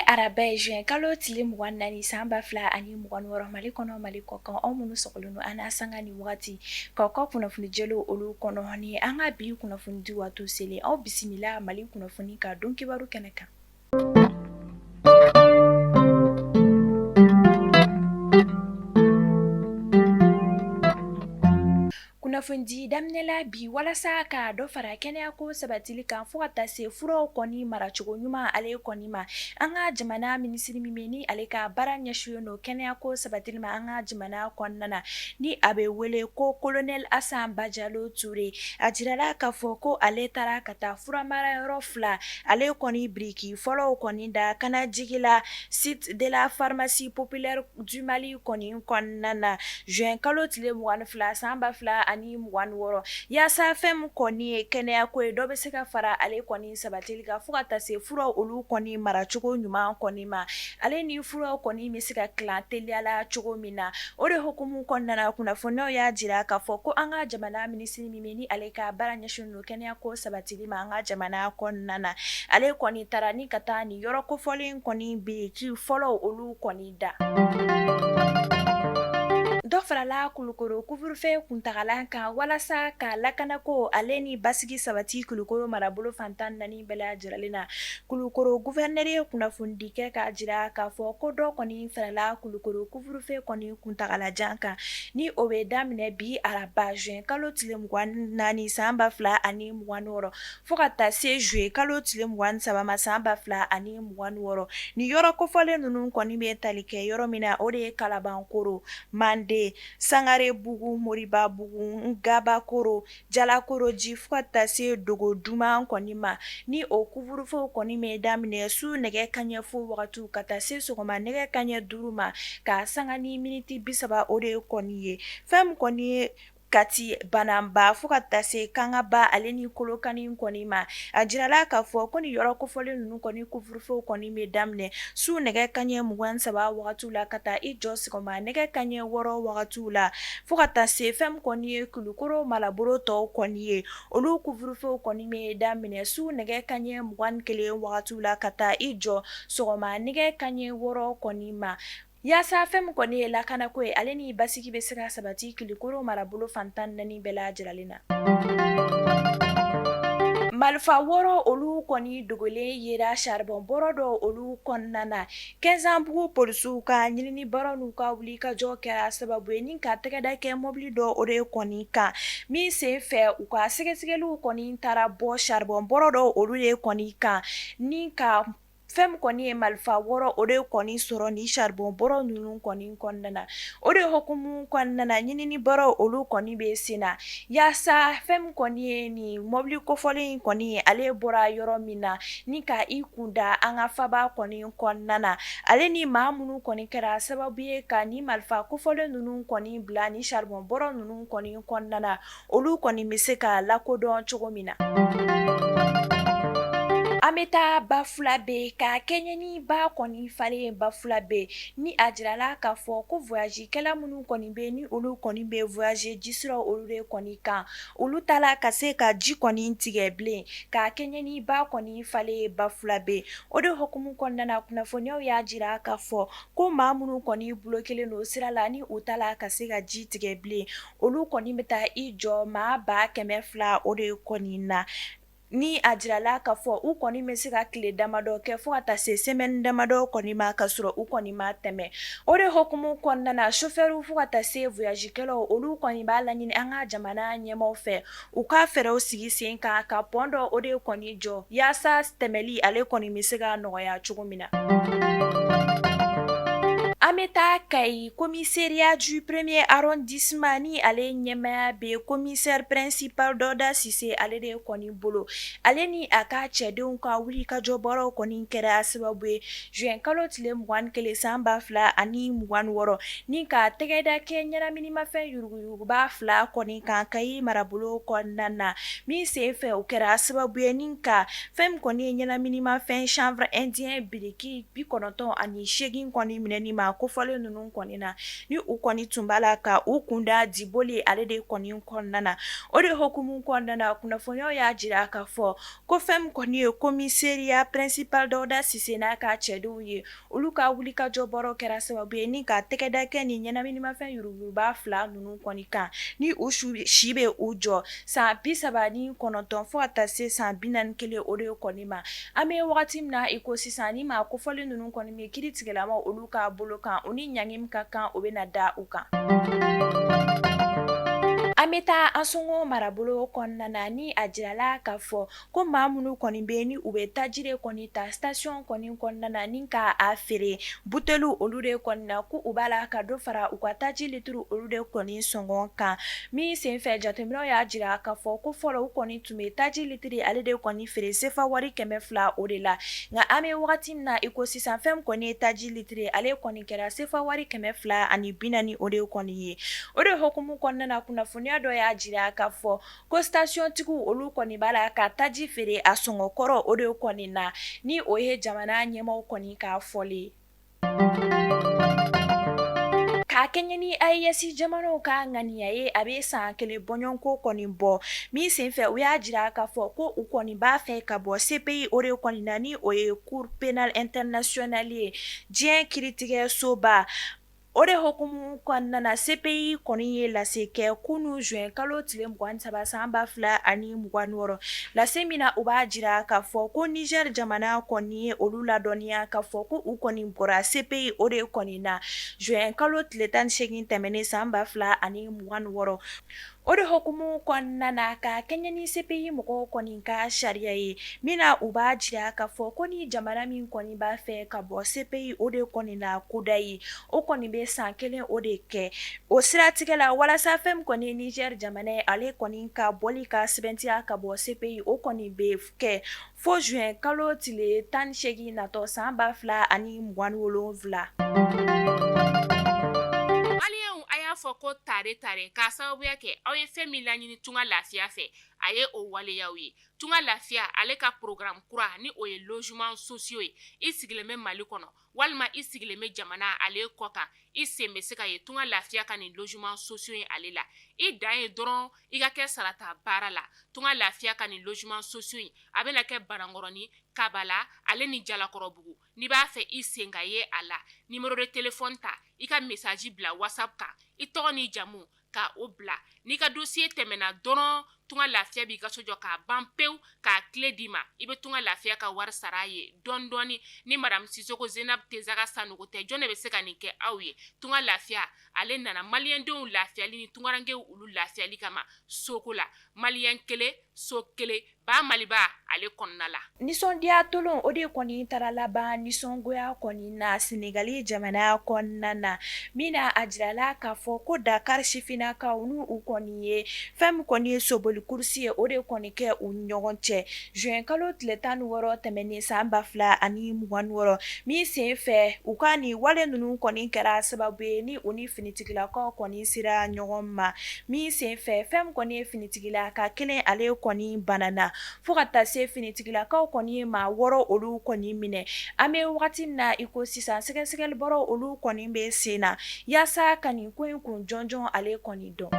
araba ye juin kalo tile 24 san 2026, Mali kɔnɔ, Mali kɔkan, aw minnu sɔgɔlen don an na sanga ni waati k'aw ka kunnafoni jɛlenw olu kɔnɔ, ni an ka bi kunnafoni di waati selen, aw bisimila Mali kunnafoni ka don kibaru kɛnɛ kan. Kunnafonidi daminɛ la bi walasa ka dɔ fara kɛnɛyako sabatili kan fo ka taa se furaw kɔni maracogo ɲuman ale kɔni ma. An ka jamana minisiri min bɛ ni ale ka baara ɲɛsinnen don kɛnɛyako sabatili ma an ka jamana kɔnɔna na, ni a bɛ wele ko colonel Asan Bajalo Ture, a jirala k'a fɔ ko ale taara ka taa furamarayɔrɔ fila ale kɔni biriki fɔlɔw kɔni da Kanajigila site de la pharmacie populaire du Mali kɔni kɔnɔna na juin kalo tile 22 san 2026, yaasa fɛn min kɔni ye kɛnɛyako ye, dɔ bɛ se ka fara ale kɔni sabatili kan fo ka taa se furaw olu kɔni maracogo ɲuman kɔni ma, ale ni furaw kɔni bɛ se ka tilan teliya la cogo min na. O de hukumu kɔnɔna na, kunnafoniyaw y'a jira k'a fɔ ko an ka jamana minisiri min bɛ ni ale ka baara ɲɛsinnen don kɛnɛyako sabatili ma an ka jamana kɔnɔna na, ale kɔni taara ni ka taa nin yɔrɔ kofɔlen kɔni biriki fɔlɔw olu kɔni da. Dɔ farala Kulukoro couvre-feu kuntagala kan walasa ka lakanako ale ni basigi sabati Kulukoro marabolo fan 14 bɛɛ lajɛlen na. Kulukoro gouverneur ye kunnafonidi kɛ k'a jira k'a fɔ ko dɔ kɔni farala Kulukoro couvre-feu kɔni kuntagalajan kan, ni o bɛ daminɛ bi araba juin kalo tile 24 san 2026 fo ka taa se juillet kalo tile 23 ma san 2026. Nin yɔrɔ kofɔlen ninnu kɔni bɛ tali kɛ yɔrɔ min na, o de ye Kalabankoro, Manden, Sangarebugu, Moribabugu, Gabakoro, Jalakoroji fo ka taa se Dogoduman kɔni ma. Ni o couvre-feu kɔni bɛ daminɛ su nɛgɛ kanɲɛ fu wagati ka taa se sɔgɔma nɛgɛ kanɲɛ 5 ma ka sanga ni miniti 30 o de kɔni ye. Fɛn min kɔni ye Kati Bananba fo ka taa se Kangaba ale ni Kolokani kɔni ma, a jirala k'a fɔ ko nin yɔrɔ kofɔlen ninnu kɔni couvre-feu kɔni bɛ daminɛ su nɛgɛ kanɲɛ 23 wagati la ka taa i jɔ sɔgɔma nɛgɛ kanɲɛ 6 wagati la fo ka taa se fɛn min kɔni ye Kulukoro marabolo tɔw kɔni ye, olu couvre-feu kɔni bɛ daminɛ su nɛgɛ kanɲɛ 21 wagati la ka taa i jɔ sɔgɔma nɛgɛ kanɲɛ 6 kɔni ma. Yaasa fɛn min kɔni ye lakanako ye, ale ni basigi bɛ se ka sabati Kulukoro marabolo fan 14 bɛɛ lajɛlen na. Marifa wɔɔrɔ olu kɔni dogolen yera charbon bɔrɔ dɔ olu kɔnɔna na. Kɛnzanbugu polisiw ka ɲinini baaraw n'u ka wulikajɔ kɛra sababu ye ni ka tɛgɛda kɛ mɔbili dɔ o de kɔni kan, min sen fɛ u ka sɛgɛsɛgɛliw kɔni taara bɔ charbon bɔrɔ dɔ olu de kɔni kan, ni ka fɛn min kɔni ye marifa wɔɔrɔ o de kɔni sɔrɔ ni charbon bɔrɔ ninnu kɔni kɔnɔna na. O de hukumu kɔnɔna na, ɲinini baaraw olu kɔni bɛ sen na yaasa fɛn min kɔni ye nin mɔbili kofɔlen in kɔni ye, ale bɔra yɔrɔ min na ni ka i kunda an ka faba kɔni kɔnɔna na, ale ni maa minnu kɔni kɛra sababu ye ka nin marifa kofɔlen ninnu kɔni bila ni charbon bɔrɔ ninnu kɔni kɔnɔna na, olu kɔni bɛ se ka lakodɔn cogo min na. An bɛ taa Bafulabe ka kɛɲɛ ni ba kɔni falen Bafulabe, ni a jirala k'a fɔ ko voyagekɛla minnu kɔni bɛ ni olu kɔni bɛ voyager jisiraw olu de kɔni kan, olu t'a la ka se ka ji kɔni tigɛ bilen ka kɛɲɛ ni ba kɔni falen Bafulabe. O de hukumu kɔnɔna na, kunnafoniyaw y'a jira k'a fɔ ko maa minnu kɔni bloquélen don sira la ni u t'a la ka se ka ji tigɛ bilen, olu kɔni bɛ taa i jɔ maa 200,000 o de kɔni na. Ni a jirala k'a fɔ u kɔni bɛ se ka tile damadɔ kɛ fo ka taa se semaine damadɔ kɔni ma ka sɔrɔ u kɔni ma tɛmɛ. O de hukumu kɔnɔna na, chauffeur fo ka taa se voyagekɛlaw, olu kɔni b'a laɲini an ka jamana ɲɛmaaw fɛ, u ka fɛɛrɛw sigi sen kan ka pont dɔ o de kɔni jɔ yaasa tɛmɛli ale kɔni bɛ se ka nɔgɔya cogo min na. An bɛ taa Kayi commissariat du premier arrondissement ni ale ɲɛmaaya bɛ commissaire principal Dawuda Sise ale de kɔni bolo. Ale ni a ka cɛdenw ka wulikajɔ baaraw kɔni kɛra sababu ye juin kalo tile 21 san 2026 ni ka tɛgɛda kɛ ɲɛnaminimafɛn yuruguyuruguba fila kɔni kan Kayi marabolo kɔnɔna na, min sen fɛ o kɛra sababu ye ni ka fɛn min kɔni ye ɲɛnaminimafɛn chanvre indien biriki 98 kɔni minɛni ma ko kofɔlen ninnu kɔni na, ni u kɔni tun b'a la ka u kunda Diboli ale de kɔni kɔnɔna na. O de hukumu kɔnɔna na, kunnafoniyaw y'a jira k'a fɔ ko fɛn min kɔni ye commissariat principal Dawuda Sise n'a ka cɛdenw ye, olu ka wulikajɔ baaraw kɛra sababu ye ni ka tɛgɛda kɛ ni ɲɛnaminimafɛn yuruguyuruguba fila ninnu kɔni kan, ni u si bɛ u jɔ san 39 fo ka taa se san 41 o de kɔni ma. An bɛ wagati min na i ko sisan, ni maa kofɔlen ninnu kɔni bɛ kiiritigɛlamaw olu ka bolo kan, u ni ɲangi min ka kan o bɛna da u kan. An bɛ taa Ansongo marabolo kɔnɔna na, ni a jirala k'a fɔ ko maa minnu kɔni bɛ ni u bɛ taji de kɔni ta station kɔni kɔnɔna na ni ka a feere buteliw olu de kɔni na, ko u b'a la ka dɔ fara u ka taji litiri olu de kɔni sɔngɔ kan. Min senfɛ, jateminɛw y'a jira k'a fɔ ko fɔlɔ u kɔni tun bɛ taji litiri ale de kɔni feere sefa wari 200 o de la, nka an bɛ wagati min na i ko sisan, fɛn min kɔni ye taji litiri ale kɔni kɛra sefa wari 240 o de kɔni ye. O de hukumu kɔnɔna na, kunnafoniya dɔ y'a jira k'a fɔ ko stationtigiw olu kɔni b'a la ka taji feere a sɔngɔ kɔrɔ o de kɔni na, ni o ye jamana ɲɛmaaw kɔni ka fɔlen ye. Ka kɛɲɛ ni AES jamanaw ka ŋaniya ye, a bɛ san kelen bɔɲɔgɔnko kɔni bɔ, min senfɛ u y'a jira k'a fɔ ko u kɔni b'a fɛ ka bɔ CPI o de kɔni na, ni o ye Cour pénale internationale ye, diɲɛ kiiritigɛsoba. O de hukumu kɔnɔna na, CPI kɔni ye lase kɛ kunun juin kalo tile 23 san 2026. Lase min na, u b'a jira k'a fɔ ko Niger jamana kɔni ye olu ladɔnniya k'a fɔ ko u kɔni bɔra CPI o de kɔni na juin kalo tile 18 tɛmɛnen san 2026. O de hukumu kɔnɔna na, ka kɛɲɛ ni CPI mɔgɔw kɔni ka sariya ye, min na u b'a jira k'a fɔ ko ni jamana min kɔni b'a fɛ ka bɔ CPI o de kɔni na kudayi, o kɔni bɛ san kelen o de kɛ. O siratigɛ la, walasa fɛn min kɔni ye Niger jamana ye, ale kɔni ka bɔli ka sɛbɛntiya ka bɔ CPI, o kɔni bɛ kɛ fo juin kalo tile 18 natɔ san 2027. Maliyɛnw, a y'a fɔ ko tare tare k'a sababuya kɛ aw ye fɛn min laɲini Tunga Lafiya fɛ, a ye o waleyaw ye. Tunga Lafiya ale ka programme kura, ni o ye logement sociaux ye, i sigilen bɛ Mali kɔnɔ walima i sigilen bɛ jamana ale kɔ kan, i sen bɛ se ka ye Tunga Lafiya ka nin logement sociaux ye ale la. I dan ye dɔrɔn i ka kɛ sarata baara la. Tunga Lafiya ka nin logement sociaux in, a bɛna kɛ Banankɔrɔni, Kabala ale ni Jalakɔrɔbugu. N'i b'a fɛ i sen ka ye a la, numéro de téléphone ta, i ka message bila WhatsApp kan, i tɔgɔ n'i jamu ka o bila. N'i ka dossier tɛmɛna dɔrɔn, Tunga Lafiya b'i ka so jɔ k'a ban pewu, k'a clé d'i ma. I bɛ Tunga Lafiya ka wari sara a ye dɔɔni dɔɔni. Ni madame Sisoko Zenab Tezaga Sanogo tɛ, jɔn de bɛ se ka nin kɛ aw ye? Tunga Lafiya ale nana maliyɛndenw lafiyali ni tungarankew olu lafiyali kama soko la. Maliyɛn kelen, so kelen, ba Maliba ale kɔnɔna la. Nisɔndiya tolon o de kɔni taara laban nisɔngoya kɔni na Senegali jamana kɔnɔna na, min na a jirala k'a fɔ ko Dakar sifinnakaw n'u u kɔni ye fɛn min kɔni ye soboli kurusi ye, o de kɔni kɛ u ni ɲɔgɔn cɛ juin kalo tile 16 tɛmɛnen san 2026, min sen fɛ u ka nin wale ninnu kɔni kɛra sababu ye ni u ni finitigilakaw kɔni sera ɲɔgɔn ma, min sen fɛ fɛn min kɔni ye finitigilaka kelen ale kɔni banana, fo ka taa se finitigilakaw kɔni ye maa wɔɔrɔ olu kɔni minɛ. An bɛ wagati min na i ko sisan, sɛgɛsɛgɛli baaraw olu kɔni bɛ sen na yaasa ka nin ko in kun jɔnjɔn ale kɔni dɔn.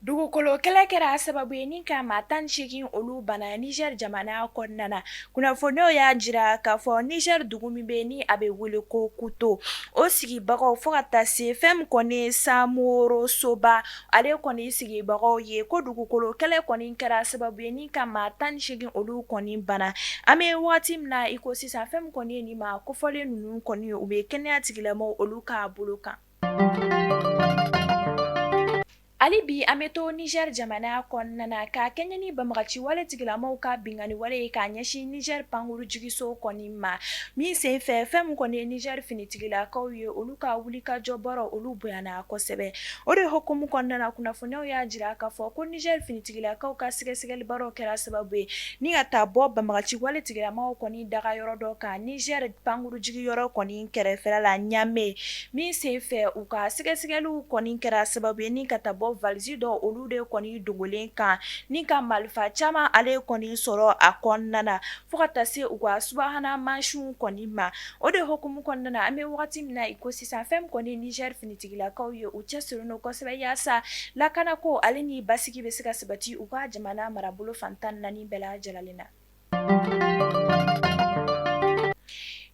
Dugukolo kɛlɛ kɛra sababu ye ni ka maa 18 olu bana Niger jamana kɔnɔna na. Kunnafoniyaw y'a jira k'a fɔ Niger dugu min bɛ ni a bɛ wele ko Kuto, o sigibagaw fo ka taa se fɛn min kɔni ye Samoro Soba ale kɔni sigibagaw ye, ko dugukolo kɛlɛ kɔni kɛra sababu ye ni ka maa 18 olu kɔni bana. An bɛ waati min na i ko sisan, fɛn min kɔni ye nin maa kofɔlen ninnu kɔni, u bɛ kɛnɛya tigilamɔgɔw olu ka bolo kan. Hali bi an bɛ to Niger jamana kɔnɔna na, ka kɛɲɛ ni banbagaci wale tigilamaw ka binkanni wale ye k'a ɲɛsin Niger pankuru jigiso kɔni ma, min sen fɛ fɛn min kɔni ye Niger finitigilakaw ye, olu ka wulikajɔ baaraw olu bonyana kosɛbɛ. O de hukumu kɔnɔna na, kunnafoniyaw y'a jira k'a fɔ ko Niger finitigilakaw ka sɛgɛsɛgɛli baaraw kɛra sababu ye ni ka taa bɔ banbagaci wale tigilamaw kɔni daga yɔrɔ dɔ kan Niger pankuru jigiyɔrɔ kɔni kɛrɛfɛla la Niamey, min sen fɛ u ka sɛgɛsɛgɛliw kɔni kɛra sababu ye ni ka taa bɔ dɔw valisi dɔw olu de kɔni dogolen kan ni ka marifa caman ale kɔni sɔrɔ a kɔnɔna na fo ka taa se u ka subahana mansinw kɔni ma. O de hukumu kɔnɔna na, an bɛ wagati min na i ko sisan, fɛn min kɔni Niger finitigilakaw ye, u cɛsirilen don kosɛbɛ yaasa lakanako ale ni basigi bɛ se ka sabati u ka jamana marabolo fan 14 bɛɛ lajɛlen na.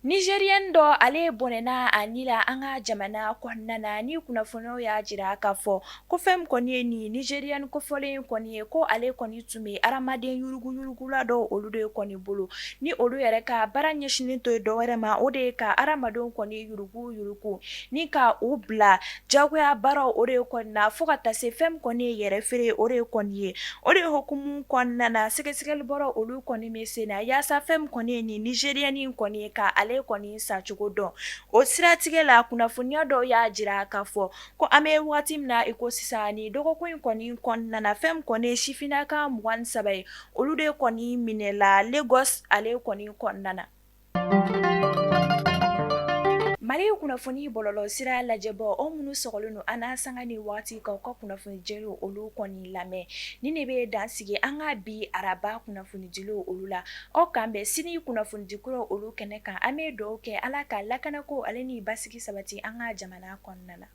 Nigérien dɔ ale bɔnɛna a ni la an ka jamana kɔnɔna na ni kunnafoniw y'a jira k'a fɔ ko fɛn min kɔni ye nin Nigérien kofɔlen kɔni ye, ko ale kɔni tun bɛ hadamaden yuruguyurugula dɔw olu de kɔni bolo, ni olu yɛrɛ ka baara ɲɛsinnen tɛ dɔwɛrɛ ma, o de ye ka hadamadenw kɔni yuruguyurugu ni ka u bila jagoya baaraw o de kɔni na fo ka taa se fɛn min kɔni ye yɛrɛ feere o de kɔni ye. O de hukumu kɔnɔna na, sɛgɛsɛgɛli baaraw olu kɔni bɛ sen na yaasa fɛn min kɔni ye nin Nigérien in kɔni ye, ka ale kɔni sacogo dɔn. O siratigɛ la, kunnafoniya dɔw y'a jira k'a fɔ ko an bɛ waati min na i ko sisan, nin dɔgɔkun in kɔni kɔnɔna na, fɛn min kɔni ye sifinnaka 23 ye, olu de kɔni minɛla Lagos ale kɔni kɔnɔna na. Mali kunnafoni bɔlɔlɔ sira lajɛbɔ o minnu sɔgɔlen don an na sanga ni waati k'aw ka kunnafoni jɛlenw olu kɔni lamɛn, nin de bɛ dan sigi an ka bi araba kunnafonidilenw olu la. Aw k'an bɛn sini kunnafonidi kura olu kɛnɛ kan. An bɛ dugawu kɛ Ala ka lakanako ale ni basigi sabati an ka jamana kɔnɔna na.